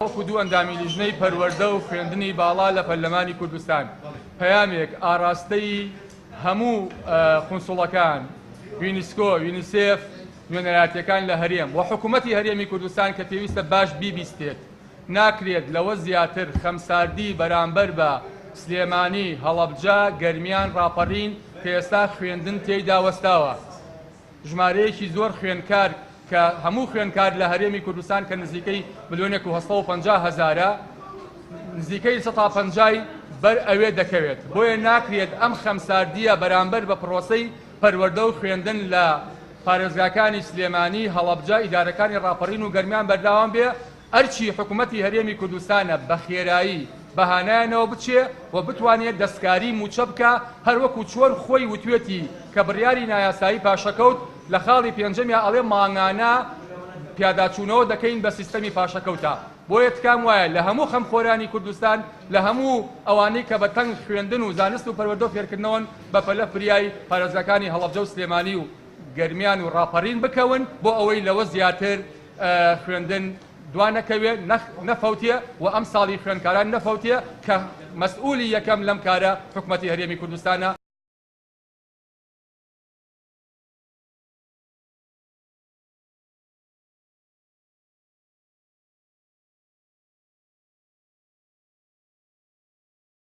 وەکو دوو ئەندامی لیژنەی پەروەردە و خوێندنی باڵا لە پەرلەمانی کوردستان پەیامێک ئاراستەی هەموو قونسوڵەکان، یونیسکۆ، یونیسێف، نوێنەرایەتیەکان لە هەرێم و حکومەتی هەرێمی کوردستان کە پێویستە باش بیبیستێت، ناکرێت لەوە زیاتر خەمساردی بەرامبەر بە سلێمانی، هەڵەبجە، گەرمیان، ڕاپەڕین کە ئێستا خوێندن تێیدا وەستاوە. ژمارەیەکی زۆر خوێندکار کە هەموو خوێندکار لە هەرێمی کوردستان کە نزیکەی ملیۆنێک و 150 هەزارە نزیکەی 150ی بەر ئەوێ دەکەوێت بۆیە ناکرێت ئەم خەمساردیە بەرامبەر بە پرۆسەی پەروەردە و خوێندن لە پارێزگاکانی سلێمانی، هەڵەبجە، ئیدارەکانی ڕاپەڕین و گەرمیان بەرداوام بێ، ئەرکی حکومەتی هەرێمی کوردستانە بە خێرایی بە هانایانەوە بچێ و بتوانێ دەستکاری مووچە بکا هەروەکو چۆن خۆی وتوێتی کە بڕیاری نایاسایی پاشەکەوت لە خاڵی پێنجەمیا ئەڵێ مانگانە پیاداچوونەوە دەکەین بە سیستەمی پاشەکەوتا بۆیە تکام وایە لە هەموو خەمخۆرانی کوردستان لە هەموو ئەوانەی کە بە تەنگ خوێندن و زانست و پەروەردە و فێرکردنەوەن بە پەلە فریای پارێزگاکانی هەڵەبجە و سلێمانی و گەرمیان و ڕاپەڕین بکەون بۆ ئەوەی لەوە زیاتر خوێندن دوا نەکەوێ نەفەوتێ و ئەمساڵی خوێندکاران نەفەوتێ کە مەسئولی یەکەم لەم کارە حکومەتی هەرێمی کوردستانە.